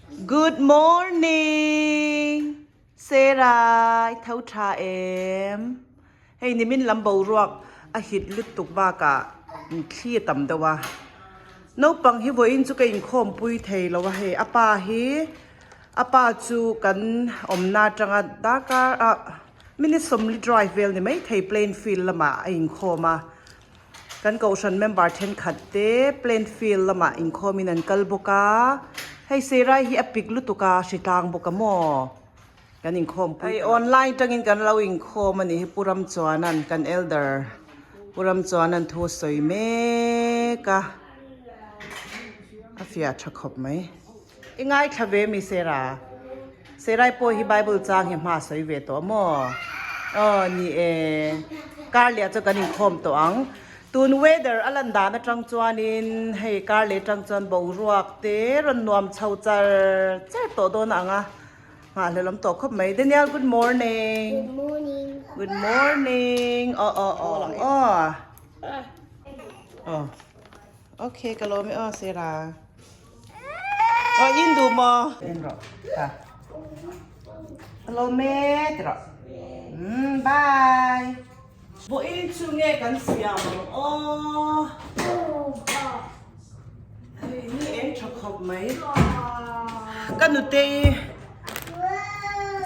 Good morning Sarah i tho tha em? Hei nimin lam boruak a hit lutuk bakah thli a tam deuh a, naupang hi vawiin chu ka inkhawmpui thei lo a hei a pa hi a pa chu kan awmna atanga darkar ah minute sawmli drive vel ni maithei Plainfield lamah a inkhawm a. Kan kohhran member thenkhat te Plainfield lamah inkhawmin an kal bawk a, hei Seirai hi a pik lutuk a, hritlang bawk a maw? Kan inkhawm pui Hei online tangin kan lo inkhawm a nih hi Pu Ramchuana'n kan elder Pu Ramchuana'n thu a sawi mek a, a fiah tha khawp mai. I ngaithla ve mi Sera? Serai pawh hi Bible chang hi hma a sawi ve tawh maw? Aw ni e, kar leh chu kan inkhawm tawh ang. Tun weather a lan dan atang chuanin hei kar leh atang chuan boruak te rawn nuam chho char char tawh dawn a ang a, nghahhlelawm tawh khawp mai. Daniel good morning. Good morning. Good morning. Aw aw aw aw. Aw. Okay ka lawm e aw Sera. Aw in duh maw? En rawh ta. Hello me ti rawh. Umm bye. Vawiin chu nge kan siam ang aw. Hei ni eng tha khawp mai. Ka nutei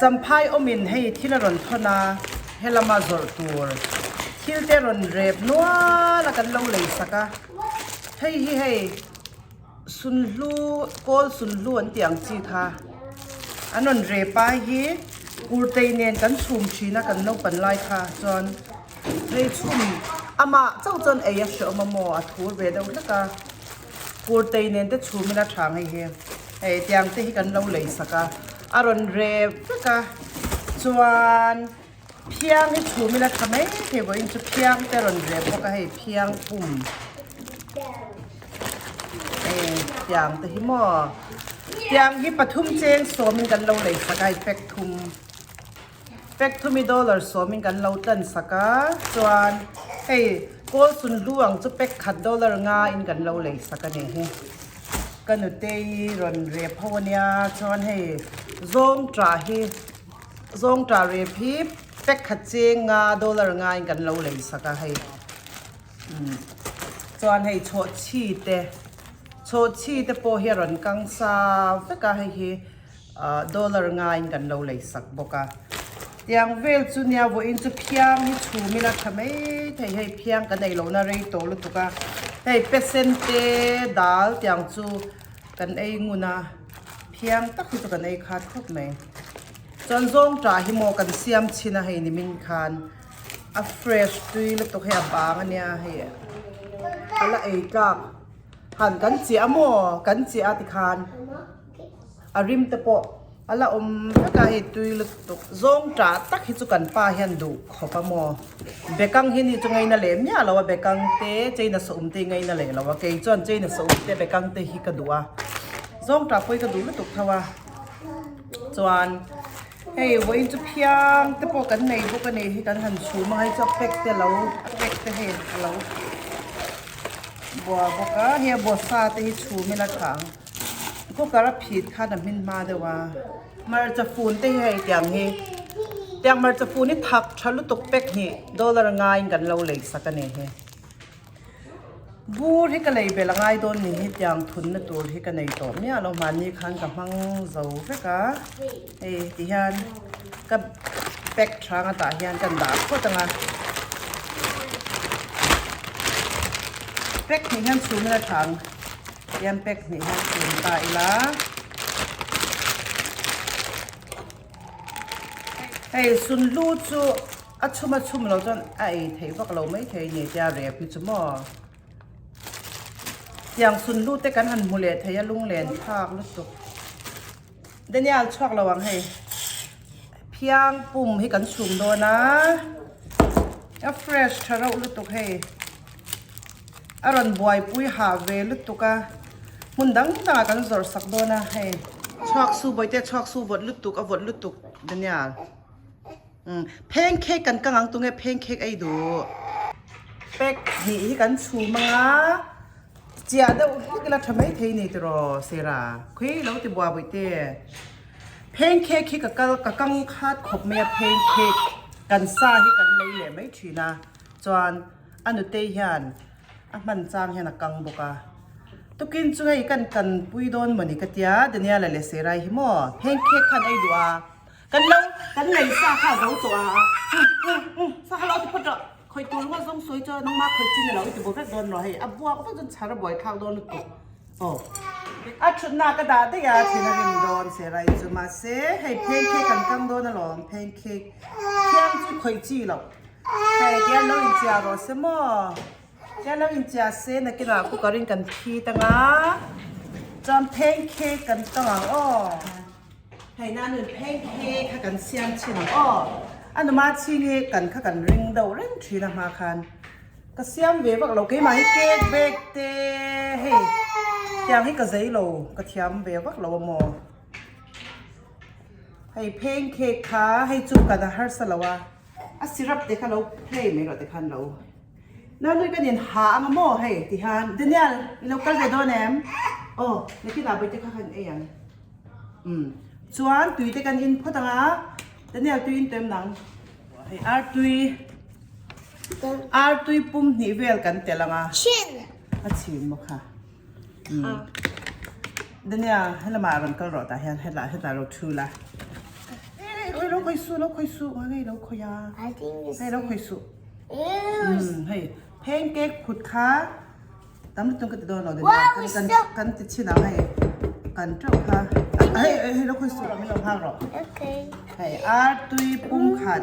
champhai awmin hei thil a rawn thawn a helama zawrh tur thil te rawn rep nual a kan lo lei sak a hei hi hei. Sunhlu, kawl sunhlu an tih ang chi kha an rawn rep a hi kurtei nen kan chhum thin a kan naupan lai kha chuan hei chhum amah chauh chuan ei a hreawm a maw a thur ve deuh hlek a kurtei nen te chhum ila tha ang hei hi hei tiang te hi kan lo lei sak a a rawn rep vek a chuan Phiang hi chhum ila tha mai thei vawiin chu phiang te rawn rep bawk a hei phiang pum eh tiang te hi maw tiang hi pathum cheng sawmin kan lo lei sak a hei pack thum pack thum hi dollar sawmin kan lo tlan sak a chuan hei kawl sun hlu ang chu pack khat dollar nga in kan lo lei sak a ni hi ka nutei rawn rep ho ania chuan hei zawng tah hi. Zawngṭah rep hi pack khat cheng nga dollar nga in kan lo lei sak a hei chuan hei chhawhchhi te chhawhchhi te pawh hi a rawn kang sa vek a hei hi ah dollar nga in kan lo lei sak bawk a tiang vel chu nia vawiin chu phiang hi chhum ila tha mai thei hei phiang kan ei lohna rei tawh lutuk a hei pesen te dal tiang chu kan ei ngun a phiang tak hi chu kan ei khat khawp mai. Chuan zawngṭah hi maw kan siam chhin a hei nimin khan a fresh tui lutuk hei a bang a nia hei a la ei tlak han kan chiah a maw kan chiah a tikhan a rim te pawh a la awm vek a hei tui lutuk zawngṭah tak hi chu kan pa hian duh khawp a maw bekang hi ni chu ngaina leh miah lo a bekang te cheina sawm te hi ngaina leh lo a kei chuan cheina sawm te bekang te hi ka duh a zawngṭah pawh hi ka duh lutuk tho a. Chuan hei vawiin chu phiang te pawh kan nei bawk a ni hi kan han chhum a hei chu a pack te lo a pack te hei a lo bua bawk a hei a bua sa te hi chhum ila tha ang cooker a phit khan a hmin hma deuh a hmarcha fun te hi hei tiang hi tiang hmarcha fun hi thak tha lutuk pack hnih dollar ngaiin kan lo lei sak a ni hi. Bur hi ka lei belh a ngai dawn ni hi tiang thunna tur hi ka nei tawh miah lo mahni khan ka hmang zo vek a hei ti hian ka pack tha ang atah hian kan dah phawt ang a pack hnih hian chhum ila tha ang tihian pack hnih hian chhum ta ila hei sunhlu chu. A chhum a chhum lo chuan a ei theih vak lo mai thei ni tia rep hi chu maw. Tiang sun lu te kan han hmu leh thei a lunglen thlak lutuk. Daniel chhuak lo ang hei. Phiang pum hi kan chhum dawn a. A fresh tha reuh lutuk hei. A rawn buaipui hah ve lutuk a. Hmun dang dangah kan zawrh sak dawn a hei. Chhuak su bawihte chhuak su vawt lutuk a vawt lutuk Daniel. Pheng cake kan kang ang tunge pheng cake ei duh. Pack hnih hi kan chhum anga. Chiah deuh hlek ila tha mai thei ni tiraw Sarah khawi lo ti buah bawihte. Pancake hi ka kal ka kang khat khawp mai a pancake kan sa hi kan lei leh mai thin a chuan a nutei hian a hman chang hian a kang bawk a tukin chu hei kan kan pui dawn mawni ka tia Daniel-a leh Sarah hi maw pancake khan ei duh a kan lo kan lei sa kha a zo tawh a sa kha lo ti phawt rawh khawi tur ringawt zawng sawi chuan nangmah khawi chin a lo i ti buai vek dawn rawh hei a buak vek chuan chhar a buai thlak dawn lutuk. Aw. A thutna ka dah daih a, thin a rim dawn Serai chu mahse hei pancake kan kang dawn alawm pancake thiang chu khawih chi loh hei tiang lo inchia rawh se maw tiang lo inchia se nakinah cooker in kan phit anga chuan pancake kan kang ang aw hei nan in pancake kha kan siam chhin ang aw a numa chhing hi kan kha kan ring deuh reng thin a hma khan. Ka siam ve vak lo keimah hi cake bake te hei tiang hi ka zei lo ka thiam ve vak lo a maw hei pancake kha hei chu kan a harsa lo a a syrup te kha lo play mai rawh te khan lo nanui kan in ha ang a maw hei ti hian Daniel i lo kal ve dawn em aw nakinah bawihte kha khan ei ang umm chuan tui te kan in phawt ang a Daniel tui in tawm nang hei artui. Artui pum hnih vel kan tel ang a. Chin. A chhin maw kha. Umm. Dania helamah rawn kal rawh tah hian hetah hetah ro thu la. Oi lo khawi suh lo khawi suh ngai ngei lo khawi a. Hei lo khawi suh. Umm hei pancake phut kha tam lutuk ka ti dawn lo Dania kan kan kan ti chhin ang hei kan teuh kha. Hei hei lo khawi suh rawh min lo nghak rawh. Hei artui pum khat.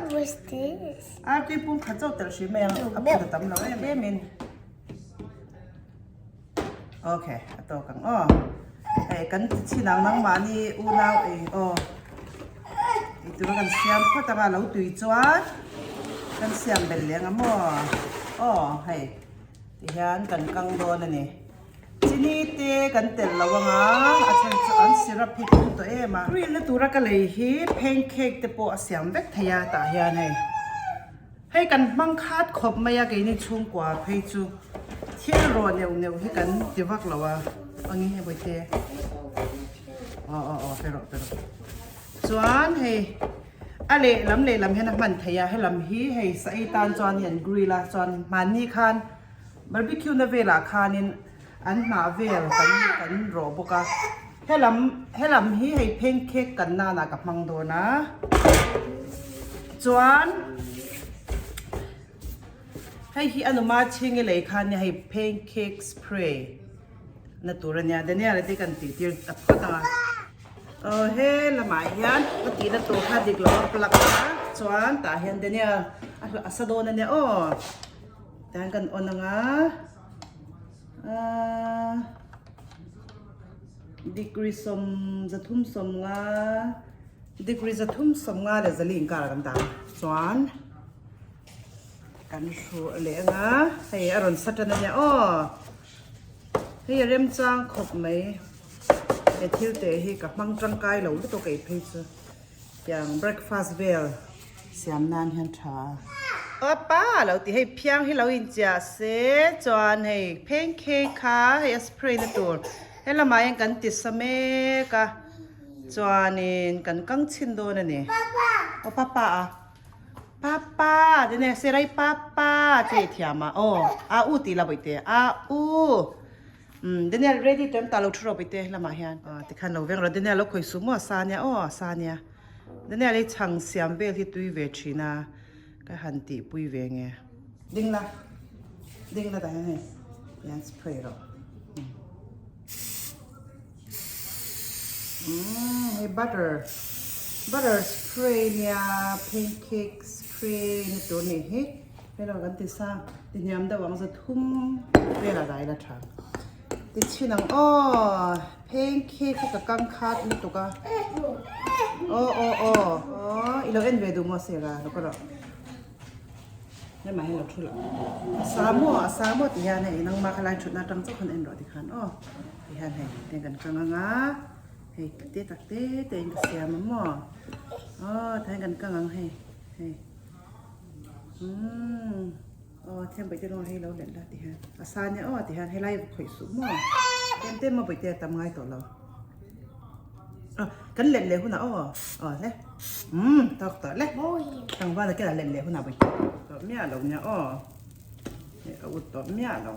Artui pum khat chauh telh hrim mai ang a phut a tam lo em em in. Ok a tawk ang aw. Hei kan ti chhin ang nangmahni unau ei aw. Ei tura kan siam phawt anga lo tui chuan kan siam belh leh ang a maw. Aw hei tihian kan kang dawn a ni. Chini te kan telh lo anga a chhan chu an syrup hi tum tawh em a. Grill na tura ka lei hi pancake te pawh a siam vek thei a tah hian hei hei kan hmang khat khawp mai a keini chhungkua phei chu thil rawh neuh neuh hi kan ti vak lo a angi he bawihte aw aw aw pe rawh pe rawh chuan hei a lehlam lehlam hian a hman thei a helam hi hei sa ei tan chuan hi an grill a chuan hmanni khan. Barbecue na velah khanin an hnah vel kan kan rawh bawk a helam helam hi hei pancake kan nanah ka hmang dawn a chuan hei hi a numa chhingi lei khan nia hei pancake spray na tur ania Daniel a te kan tih tir ta phawt ang a aw he lamah hian ka tihna tur kha dik lo a plug a chuan tah hian Daniel a sa dawn ania aw. Tan kan on anga ah degree 35 degree 35 leh zali inkar ah kan dah a chuan kan hruh leh anga hei a rawn sa tan ania aw hei a remchang khawp mai he thil te hi ka hmang tangkai lo lutuk ei phei chu. Tiang breakfast vel siam nan hian tha a. Pa lo ti hei phiang hi lo inchiah se chuan hei pancake kha hei a spray na tur helamah hian kan ti sa mek a chuanin kan kang chhin dawn a ni. Aw papa a papa tine serai papa che i thiam a aw a u tih la bawihte a u. Umm Daniel ready tawh em ta lo thu rawh bawihte lamah hian aw tikhan lo veng rawh Daniel lo khawi suh maw a sa nia aw a sa nia Daniel hi chhang siam vel hi tui ve thin a ka han tih pui ve nge ding la ding la tah hian hei hian spray rawh umm hei butter butter spray nia pancake spray na tur nih hi. Hei lo kan ti sa ti hniam deuh ang zathum velah dah ila tha ti chhin ang aw pancake hi ka kang khat lutuk a aw aw aw aw i lo en ve duh maw Sarah lo ka rawh hemah hian lo thu lah a sa maw a sa maw ti hian hei nangmah kha lai thutna atang chauh khan en rawh ti khan aw ti hian hei tiang kan kang ang a hei te tak te te in ka siam ang maw aw tihian kan kang ang hei hei. Umm. Aw thiam Bawihte lawng hei lo let la ti hian a sa nia aw ti hian helai va khawih suh maw tlem tlem a Bawihte a tam ngai tawh lo aw kan let leh hunah aw aw le umm tawk tawh le tlangval a kela let leh hunah Bawihte tawh miah lo nia aw a ut tawh miah lo.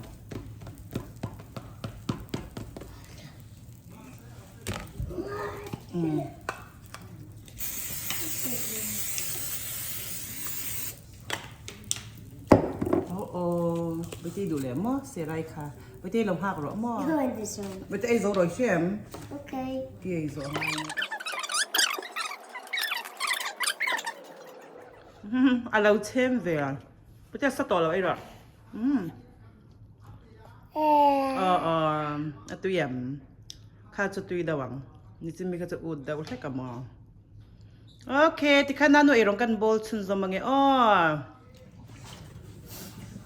Umm. Oh oh, Bete duh leh maw Serai kha. Bete lo nghak rawh maw. Bete ei zo rawi hre em? Okay. Ti ei zo ngai. A lo chhem ve a. Bete sa tawh lo ei rawh. Um. Oh oh, a tui em. Kha chu tui deuh ang. Nichimi kha chu ut deuh hlek a maw. Ok, tikhan nanu eirawng kan bawl chhunzawm ange aw.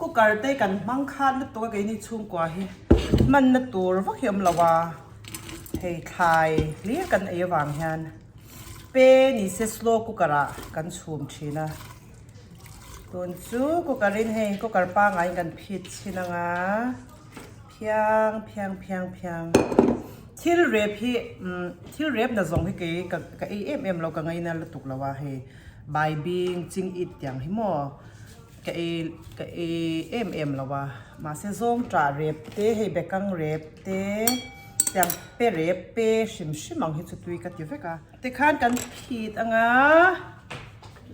Cooker te kan hmang khat lutuk a keini chhungkua hi hmanna tur vak hi awm lo a, hei thlai hlir kan ei avang hian pe ni se slow cooker ah kan chhum thin a. Tun chu cooker in hei cooker pangai in kan phit chhin anga. Phiang phiang phiang phiang thil rep hi umm thil rep na zawng hi kei ka ka ei em em lo ka ngaina lutuk lo a hei baibing ching it tiang hi maw ka ei ka ei em em lo a mahse zawng tah rep te hei bekang rep te tiang pe rep pe hrim hrim ang hi chu tui ka ti vek a tikhan kan phit anga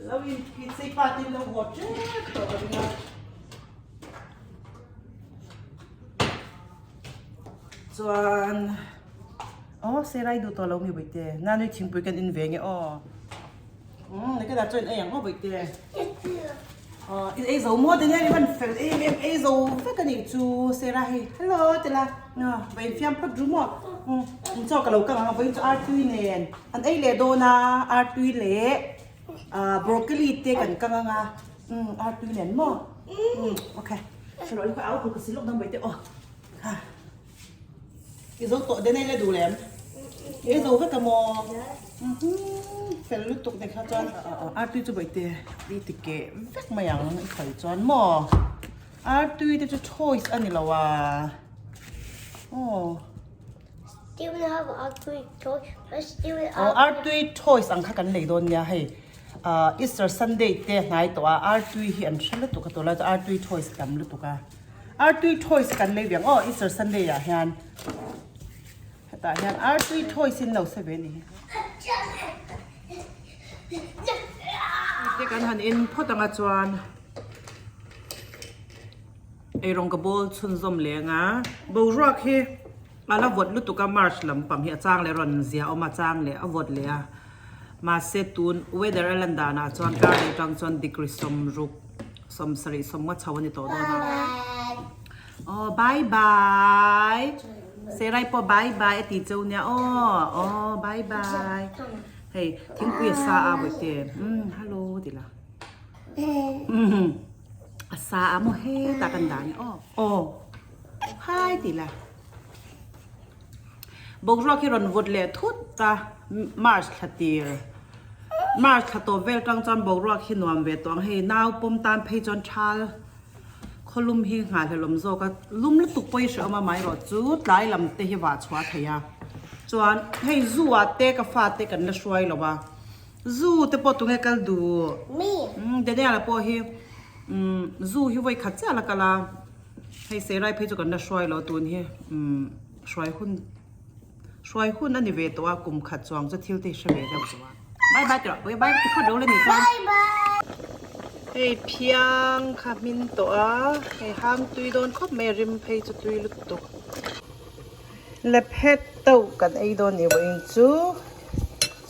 lo in phit sei pa te in lo haw tep tawh ka ring a. Chuan aw serai duh tawh lo mi bawihte nanui thingpui kan in ve nge aw umm neke dah chuan in ei ang aw bawihte aw in ei zo maw Daniel i van fel em em ei zo vek a nih chu sera hei hello ti la va infiam phawt ru maw umm in chaw ka lo kang ang vawiin chu artui nen an ei leh dawn a artui leh ah broccoli te kan kang ang a. Umm artui nen maw? Umm ok. Hrilh rawh au kut ka si lawk dawn bai teh aw. Ha. I zo tawh den ei la duh lem? I zo vek a maw? Umm fel lutuk te kha chuan artui chu bai te i ti keh vek mai ang i sawi chuan maw? Artui te chu choice a ni lo a. Aw. Steven have artui toys but Steven Aw artui toys ang kha kan lei dawn nia hei ah Easter Sunday te hnai tawh a artui hi an hre lutuk a tawh lai chuan artui toys tam lutuk a artui toys kan lei ve ang aw Easter Sunday ah hian hetah hian artui toys in lo se ve ni hi te kan han en phawt anga chuan. Eirawng ka bawl chhunzawm leng a, boruak hi a la vawt lutuk a, March lampang hi a chang leh rawn zia awm a, chang leh a vawt leh a, mahse tun weather a lan danah chuan kar leh tang chuan degree 60 70 sawmnga chho a ni tawh dawn a. Aw bye bye Serai pawh bye bye a ti cheu nia aw aw bye bye hei thingpui a sa a bawihte umm hello ti la umm. A sa a maw hetah kan dah ni aw. Aw hai tih la. Boruak hi rawn vawt leh thut a March thla tir. March thla tawp vel tang chuan boruak hi nuam ve tawh ang hei nau pawm tan phei chuan thal khawlum hi nghahhlelawm zawk a lum lutuk pawh hi hrehawm a amaherawh chu tlai lam te hi vah chhuah a thei a chuan hei zu ah te ka fa te kan la hruai lo a. Zu te pawh tunge kal duh? Me. Umm Daniel-a pawh hi umm zu hi vawi khat chiah la kal a, hei Serai phei chu kan la hruai lo tun hi umm hruai hun hruai hun a ni ve tawh a kum khat chuang chu thil te hi hre ve deuh tawh a. Bye bye tih rawh bye bye ti phawt lo la ni chuan. Bye bye. Hei phiang kha hmin tawh a, hei hang tui dawn khawp mai a rim phei chu tui lutuk. Lephet tauh kan ei dawn ni vawiin chu.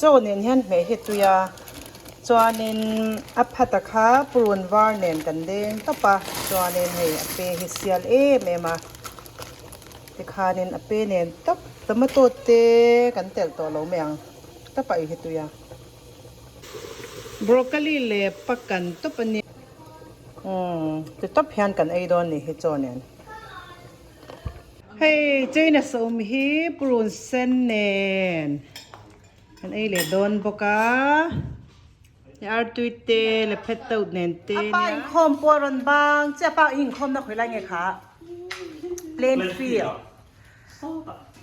Chaw nen hian hmeh hi tui a, chuanin a phata kha purun var nen kan deng tawp a, chuanin hei a pe hi sial em em a, tikhanin a pe nen tawp tomato te kan telh tawh lo mai ang tawp a ei hi tui a. Broccoli leh pakan tawp a nia, umm ti tawp hian kan ei dawn ni hi chaw nen. Hei China sawm hi purun sen nen kan ei leh dawn bawk a. Artui te le phet to nen te nia. Apa inkhawm pawh a rawn bang chiah apa inkhawm na khawi lai nge kha Plainfield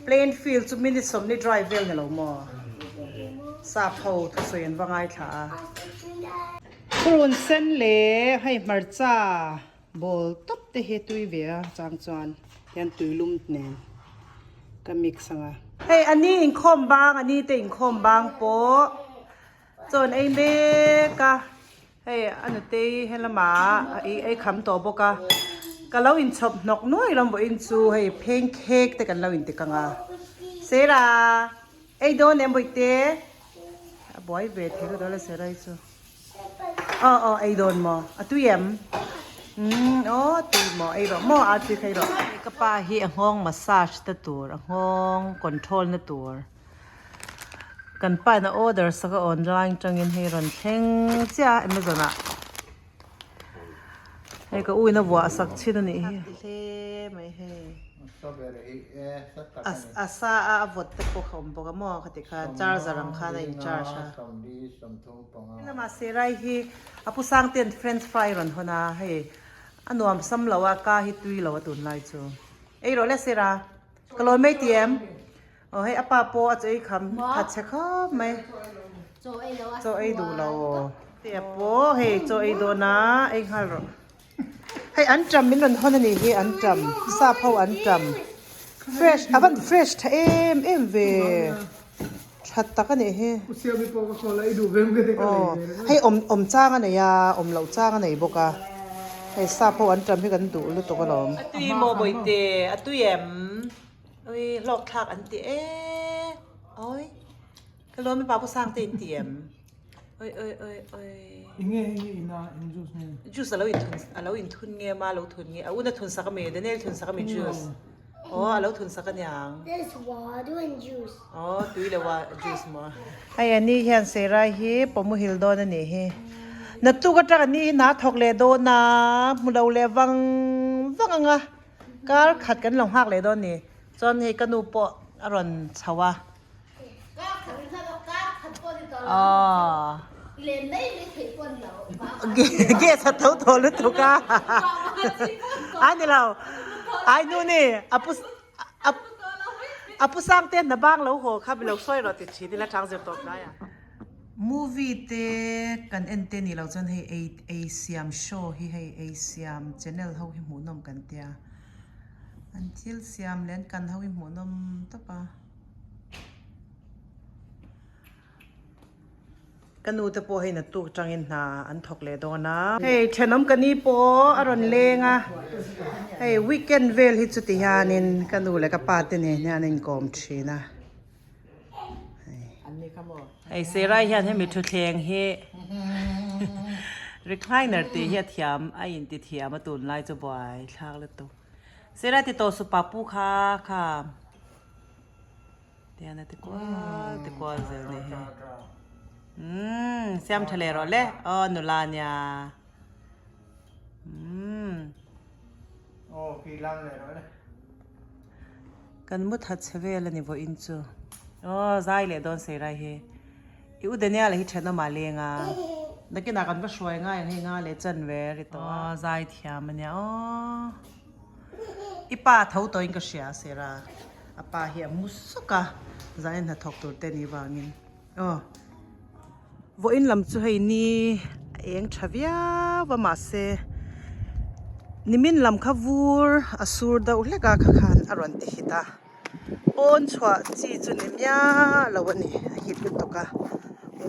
Plainfield chu minute sawmli drive vel ni lo maw sap ho thusawi an va ngaithla a. Purun sen leh hei hmarcha ball tawp te hi tui ve a chang chuan hian tuilum nen ka mix ang a. Hei a ni inkhawm bang a ni te inkhawm bang pawh chawn ei mek a hei a nutei helamah a ei kham tawh bawk a ka lo inchhawp hnawk nuai rawng vawiin chu hei phengkhek te kan lo inti kang a Sera ei dawn em bawihte a buai ve thei ka dawn a Sera hi chu. Aw aw ei dawn maw a tui em umm aw a tui maw ei rawh maw a tui kha ei rawh. Ka pa hi a nghawng massage na tur a nghawng control na tur kan pa in a order sak a online tangin hei rawn thleng chiah a amazon ah hei ka u in a vuah sak chin a nih hi. Hle mai hei. A sa a a vawt te pawh kha awm bawk a maw khati khan charger ang khan a in charge a. Lamah Serai hi a pu Sangte'n french fry rawn hawn a, hei a nuam sam lo a, ka hi tui lo a tunlai chu. Ei rawh le Sera, ka lawi mai ti em? Aw hei a pa pawh a chaw ei kham that chhe khawp mai. Chaw ei duh lo aw. Tia pawh hei chaw ei dawn a, ei nghal rawh. Hei an ṭam min rawn hawn a nih hi an ṭam sap ho an ṭam fresh a van fresh tha em em ve tha tak a nih hi aw hei awm awm chang a nei a awm loh chang a nei bawk a hei sap ho an ṭam hi kan duh lutuk alawm. A tui maw bawihte a tui em ui hlawk thlak an ti e awi ka lawm e babu sangte in ti em. Oi oi oi oi. Enge hei ina in juice nge? Juice alo in thun alo in thun nge ma alo thun nge a una thun sak ami Daniel thun sak ami juice. Oh alo thun sak aniang. There's water and juice. Oh tui lo a juice maw. Hei ani hian Serai hi pawmuhil dawn ani hi. Naktuk atang ani hi hna thawk leh dawn a hmu lo leh vang vang anga kar khat kan lo nghak leh dawn ni. Chuan hei ka nu pawh a rawn chho a. Gas a tho thaw lutuk a a ni lo ai nu ni a pu a pu sang te hna bang lo haw kha mi lo sawi rawh ti thin ila chang zir tawp lai a. Movie te kan en te ni lo chuan hei ei ei siam show hi hei ei siam channel ho hi hmuhnawm kan tia an thil siam leh an kan ho hi hmuhnawm tawp a. Ka nu te pawh hei naktuk tangin hna an thawk leh dawn a. Hei thenawm ka ni pawh a rawn leng a, hei weekend vel hi chuti hianin ka nu leh ka pa te nen hian an inkawm thin a. Hei Serai hian hemi thutthleng hi recliner tih hi a thiam a inti thiam a tunlai chu buai thlak lutuk. Serai ti tawh supa pu kha kha. Tian a ti kual ti kual zel ni hi. Umm siam tha leh rawh le aw nula nia. Umm. Aw pi lang leh rawh le. Kan mu that che vel a ni vawiin chu. Aw zai leh dawn sei rai hi. I u Daniel a hi thenawm ah leng a. Nakinah kan va hruai ngai ang hei nga leh chan ve ri tawh a. Aw zai thiam a nia aw. I pa tho tawhin ka hria Sera a pa hi a mu suk a zanin hnathawk tur te ni vangin aw vawiin lam chu hei ni a eng tha viau a mahse nimin lam kha vur a sur deuh hlek a kha khan a rawn ti hit a pawn chhuah chi chu ni miah lo a ni a hit lutuk a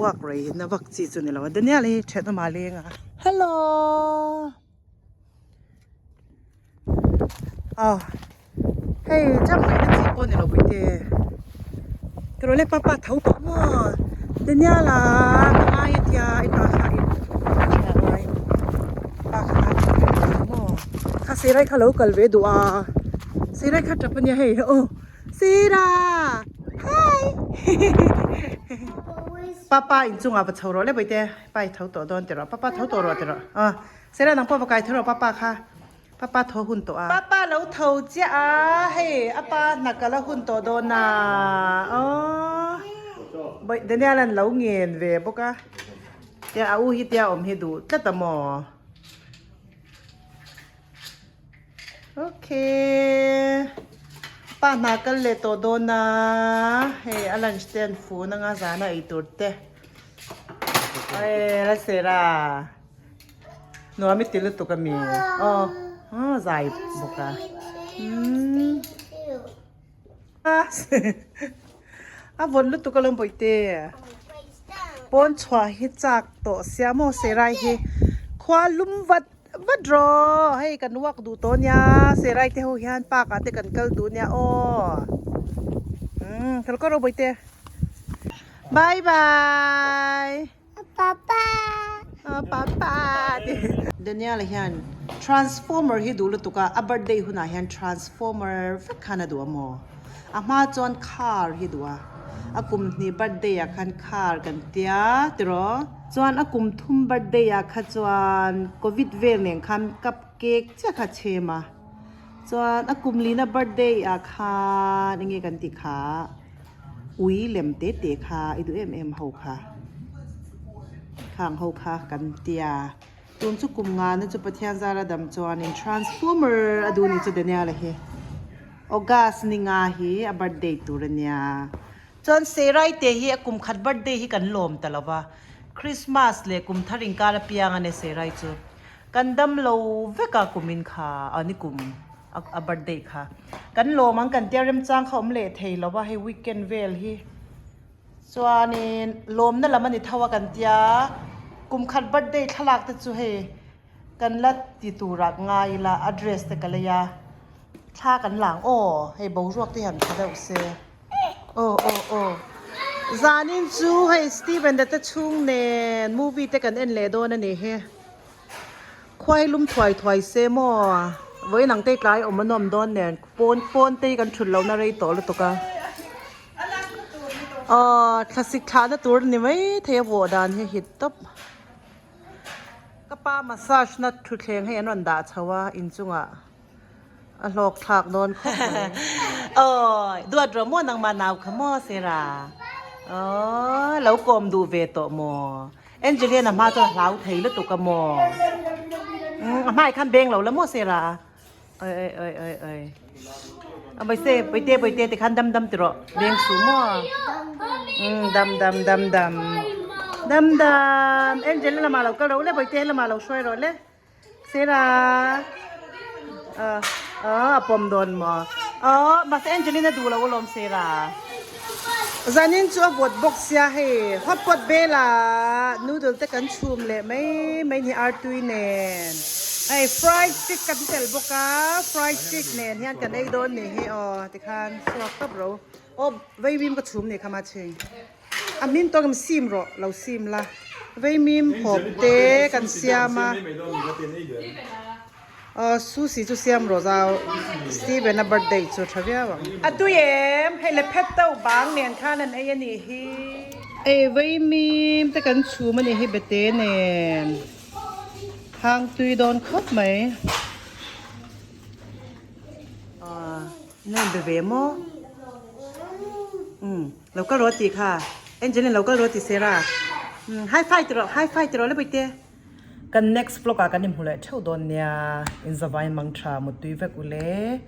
walk rei na vak chi chu ni lo a Daniel hi thenawm ah leng a hello. Aw hei jam ngaihna chi pawh ni lo puite ka rawn le papa tho tawh maw Daniel a ka ngai a tia i pa kha i a ngai pa kha a tawh maw kha Sirai kha lo kal ve duh a Sirai kha tap ania hei aw Sira hi papa inchungah va chho rawh le puite pa i tho tawh dawn tiraw papa tho tawh rawh tiraw aw. Sela nang pawh va kai tho rawh papa kha papa tho hun tawh a. Papa lo tho chiah a hei a pa hna kal a hun tawh dawn a aww Daniel an lo ngen ve bawk a. Tia a u hi tia awm hi duh tlat a maw? Okay. Pa hna kal leh tawh dawn a, hei a lunch te an fun anga zana ei tur te. Oi la sera. Nuam i ti lutuk a mi. Aw, zai bawk a. Umm. A vawt lutuk alawm bawihte. Pawn chhuah hi chak tawh sia maw Serai hi khua lum vat vat rawh hei kan walk duh tawh nia Serai te ho hian park ah te kan kal duh nia aw umm kal kawr rawh bawihte bye bye. Papa. Papa ti. Daniel hian transformer hi duh lutuk a, a birthday hunah hian transformer vek khan a duh a maw? A hma chuan car hi duh a, a kum hnih birthday ah khan car kan tia tiraw? Chuan a kum thum birthday ah kha chuan covid vel nen khan cup cake chiah kha a chhem a, chuan a kum lina birthday ah khan enge kan tih kha? Ui lem te te kha i duh em em ho kha khang ho kha kan tia tun chu kum ngana chu Pathian zara dam chuanin transformer a duh ni chu Daniel-a hi August ni nga hi a birthday tur a nia chuan Serai te hi a kum khat birthday hi kan lawm ta lo va Christmas leh kum thar inkar apiang a nia Serai chu kan dam lo vek a kumin kha a ni kum. a birthday kha kan lawm ang kan tia remchang kha awm leh thei lo va hei weekend vel hi chuanin lawmna lam a ni tho a kan tia kum khat birthday thlalak te chu hei kan la ti turah ngai ila a dress te ka lei a thla kan lang aw hei boruak te hian tha deuh se aw aw aw zanin chu hei Steven te chhung nen movie te kan en leh dawn a ni hi. Khuai lum thuai thuai se maw? Vawiin ang te tlai awm a nawm dawn nen pawn pawn te hi kan thut lohna rei tawh lutuk a. Aw thlasik thlahna tur ni mai thei a vawh dan hi hit tawp. Ka pa massage na thutthleng hei an rawn dah chho a inchungah a hlawk thlak dawn khawp mai. Aw duat rawh maw nangmah nau kha maw Sera? Aw lo kawm duh ve tawh maw? Angelian a hma chuan a hlau thei lutuk a maw? Umm a hmai khan beng lo la maw Sera? Oi oi oi oi oi. A Baise Baite Baite ti khan dam dam ti rawh beng suh maw? Umm dam dam dam dam. Dam dam. Angelian lamah lo kal rawh le Baite lamah lo hruai rawh le. Sera. A pawm dawn maw? Aw mahse Angelina duh lo alawm Sera. Zanin chu a vawt bawk sia hei hot pot bela noodle te kan chhum leh mai mai ni artui nen. Hei fried chick kan tel bawk a fried chick nen hian kan ei dawn ni hi aw tikhan suak tawp ro. Aw vaivim ka chhum ni kha ma chhing. A hmin tawk em sim rawh lo sim la veimim hawp te kan siam a aw sushi chu siam rawh zau Steven a birthday chu tha viau ang. A tui em hei le phet to bang nen khan an ei a nih hi. Ei veimim te kan chhum a nih hi bete nen hang tui dawn khawp mai. Aw ina inbe ve maw umm. Lo kal rawh tih kha Angeline lo kal rawh tih Sarah umm high five ti rawh high five ti rawh le Puite. Kan next vlog ah kan inhmu leh theuh dawn nia, inzavai mang tha muttui vek ule.